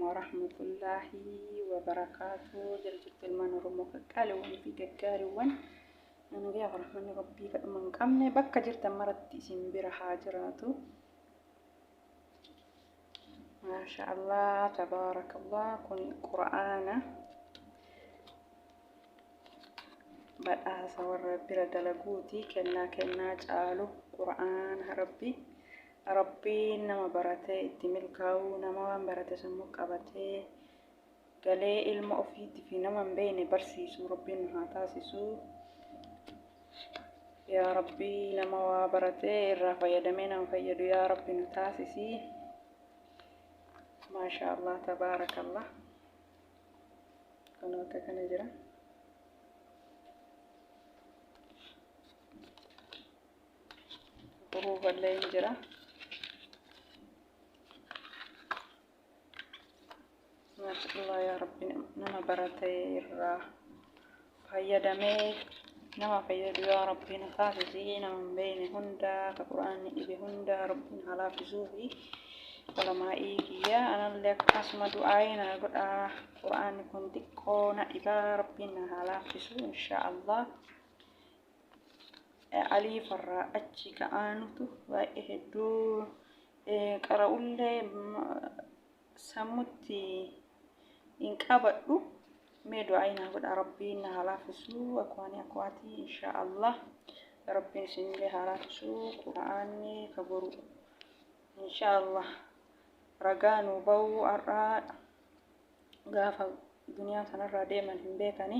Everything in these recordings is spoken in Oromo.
Warahmatullaahi wabarakaatu. Jira jirtu ilmaan Oromoo qaqqaaliiwwan fi gaggaariiwwan, nagayaa fi rahmanni Rabbii kadhuma hin qabne bakka jirtan maratti isin bira haa jiraatu. Maasha Allah, tabaarakallah, kun Qur'aana badhaasa warra bira dalaguuti, kennaa kennaa caalu Qur'aana Rabbii. Rabbiin nama baratee itti milkaa'u, nama waan barate sammuu qabatee galee ilma ofiitii fi nama hin beekne barsiisu Rabbiin nu haa taasisu. Yaa Rabbii, nama waa baratee irraa fayyadamee nama fayyadu yaa Rabbi nu taasisi. Maasha Allah, tabaarakallah. Kun akka kana jira. Huruufallee hin jira. Maasha Allah, yaa Rabbi, nama baratee irraa fayyadamee nama fayyadu yaa Rabbi nu taasisi. Nama hin beekne hundaa, ka Qur'aanni dhibe hundaa Rabbiin haa laaffisuu fi ulamaa'ii kiyya anallee akkasuma du'aa'ii naa godhaa. Qur'aanni kun xiqqoo na dhibaa, Rabbiin na haa laaffisu insha Allah. Aliifarraa achi ka'aanutu baay'ee hedduu qara'ullee sammutti hin qabadhu. Mee du'aa'ii naa godhaa, Rabbiin na haa laaffisu. Akwaanii akwaatii, insha Allah Rabbiin isinillee haa laaffisu. Qur'aanni ka boru insha Allah ragaa nuu ba'uu, har'aa gaafa duniyaa sanarraa deeman hin beekani.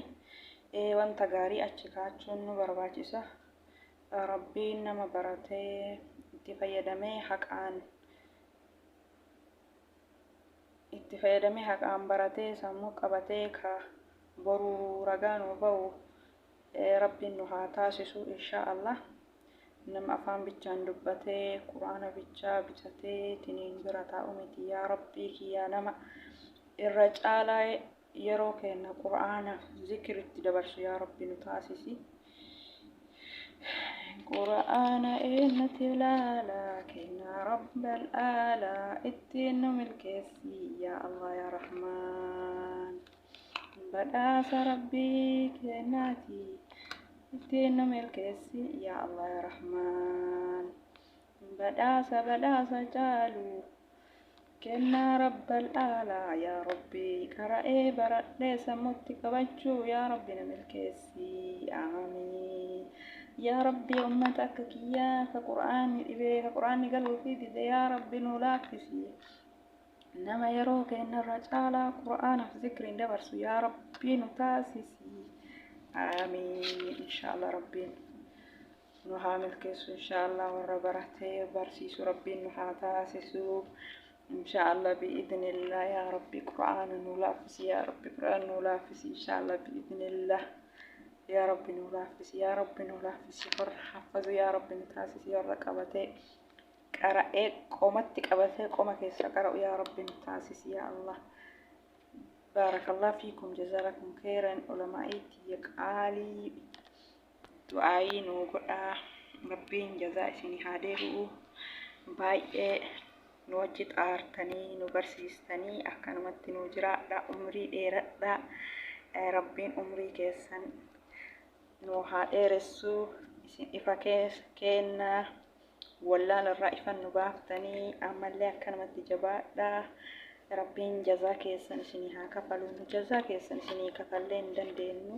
Wanta gaarii achi kaa'achuun nu barbaachisa. Rabbiin nama baratee itti fayyadamee haqaan itti fayyadamee, haqaan baratee sammuu qabatee ka boru ragaa nuu ba'u Rabbiin nu haa taasisu insha Allah. Nama afaan bichaan dubbatee Quraana bichaa bitatee tiniin bira taa'u miti. Yaa Rabbii kiyyaa, nama irra caalaa yeroo kenna Quraana zikritti dabarsu yaa Rabbi nu taasisi. Quraana eenyutti ilaala kennaa Rabbal aalaa ittiin nu milkeessi yaa Allah yaa Rahmaan. Badhaasa Rabbii kennaati ittiin nu milkeessi yaa Allah yaa Rahmaan. Badhaasa badhaasa caalu kennaa Rabbal aalaa, yaa Rabbi, qara'ee baradhee sammuutti qabachuu yaa Rabbi na milkeessi. Aamiin. Yaa Rabbi, ummata akka kiyyaa ka Qur'aanni dhibee, ka Qur'aanni galuu fi dide yaa Rabbi nu laaffisi. Nama yeroo keenyarra caalaa Qur'aanaaf zikriin dabarsu yaa Rabbi nu taasisi. Aamiin. Inshaallah Rabbiin nu haa milkeessu. Inshaallah warra baratee barsiisu Rabbiin nu haa taasisu. Inshaallah bi'idhnillah. Yaa Rabbi, Qur'aana nu laaffisi. Yaa Rabbi, Qur'aana nu laaffisi. Inshaallah bi'idhnillah. Yaa Rabbi nu laaffisi. Yaa Rabbi nu laaffisi. Warra haffazu yaa Rabbi nu taasisi. Warra qabatee qara'ee, qomatti qabatee qoma keessa qara'u yaa Rabbi nu taasisi yaa Allah. Baarakallah fiikum, jazaalakum khairan. Ulamaa'ii tiyya qaalii, du'aayii nuu godhaa. Rabbiin jazaa isinii haa deebi'u. Baay'ee nu wajji xaartanii nu barsiistanii, akkanumatti nu jiraadha, umrii dheeradha. Rabbiin umrii keessan nu haa dheeressu. Isin ifa keenna, wallaala irraa ifan nu baaftanii, ammallee akkanumatti jabaadha. Rabbiin jazaa keessan isinii haa kafalu. Nu jazaa keessan isinii kafallee hin dandeenyu.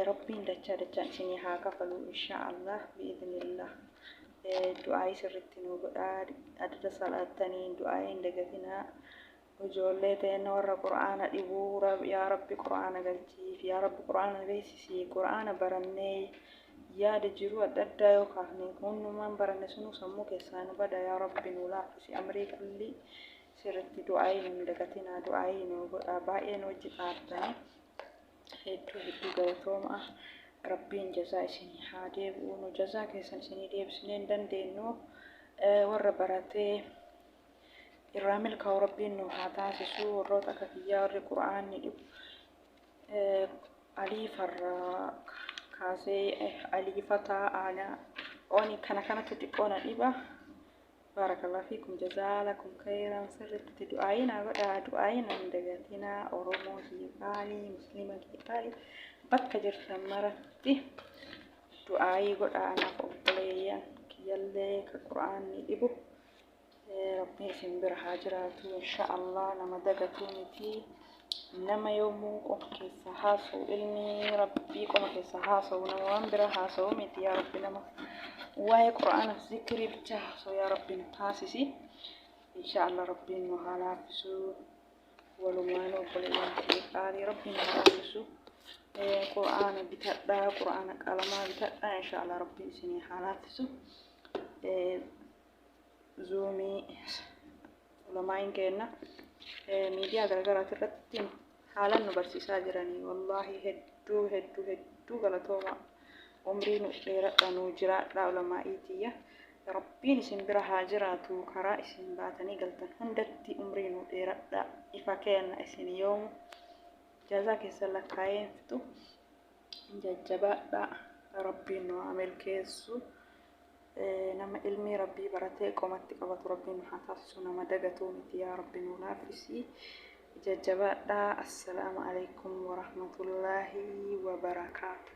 Rabbiin dachaa dachaan isinii haa kafalu insha Allah bi'idhnillah. Du'aayii sirritti nu godhaa. Adada salaattanii du'aayii hin dagatinaa. Ijoollee ta'een warra Qur'aana dhibuu, yaa Rabbi Qur'aana galchiif, yaa Rabbi Qur'aana beeksisi. Qur'aana barannee yaada jiruu adda addaa yoo kaafne, hundumaan baranne sunuu sammuu keessaa nu bada. Yaa Rabbi nu laaffisi amrii qalbii. Sirritti du'aayii nu hin dagatinaa, du'aayii nu godhaa. Baay'ee nu wajji xaartanii, hedduu hedduu galatooma. Rabbiin jazaa isinii haa deebi'u. Nu jazaa keessan isinii deebisnee hin dandeenyu. Warra baratee irraa milkaa'u Rabbiin nu haa taasisu. Warroota akka kiyyaa warri Qur'aanni dhibu aliifarraa kaasee aliifataa aanaa oni kana kanatu xiqqoo na dhiba. Baarakallahu fiikum, jazaalakum khayran. Sirriitti du'aayii naa godhaa, du'aayii nan dagatinaa. Oromoo kiyya qaalii, Muslima kiyya qaalii, bakka jirtan maratti du'aayii godhaa anaaf obboleeyyan kiyyallee ka Qur'aanni dhibu. Rabbiin isin bira haa jiraatu insha Allah. Nama dagatuu miti, nama yoomuu qoma keessa haasa'u, ilmi Rabbii qoma keessa haasa'u, nama waan bira haasa'u miti. Yaa Rabbi, nama waa'ee Qur'aanaaf zikrii bicha haasa'u yaa Rabbi nu taasisi insha Allah. Rabbiin nu haa laaffisu walumaan, obboleeyyan kiyya qaalii, Rabbiin nu haa laaffisu. Qur'aana bitadhaa, Qur'aana qalamaa bitadhaa, insha Allah Rabbiin isinii haa laaffisu. Zuumii ulamaa'iin kenna miidiyaa garagaraati irratti haalaan nu barsiisaa jiranii, wallaahi hedduu hedduu hedduu galatooma. Umrii nu dheeradha, nu jiraadha. Ulamaa'ii tiyya, Rabbiin isin bira haa jiraatu. Karaa isin baatanii galtan hundatti umrii nu dheeradha. Ifa kenna isin yoomu jazaa keessan lakkaa'ee fixu. Jajjabaadha, Rabbiin nu haa milkeessu. Nama ilmii Rabbii baratee qomatti qabatu Rabbiin nu haa taasisu. Nama dagatuu miti, yaa Rabbi nu laaffisi. Jajjabaadha. Assalaamu alaikum warahmatullaahi wabarakaatu.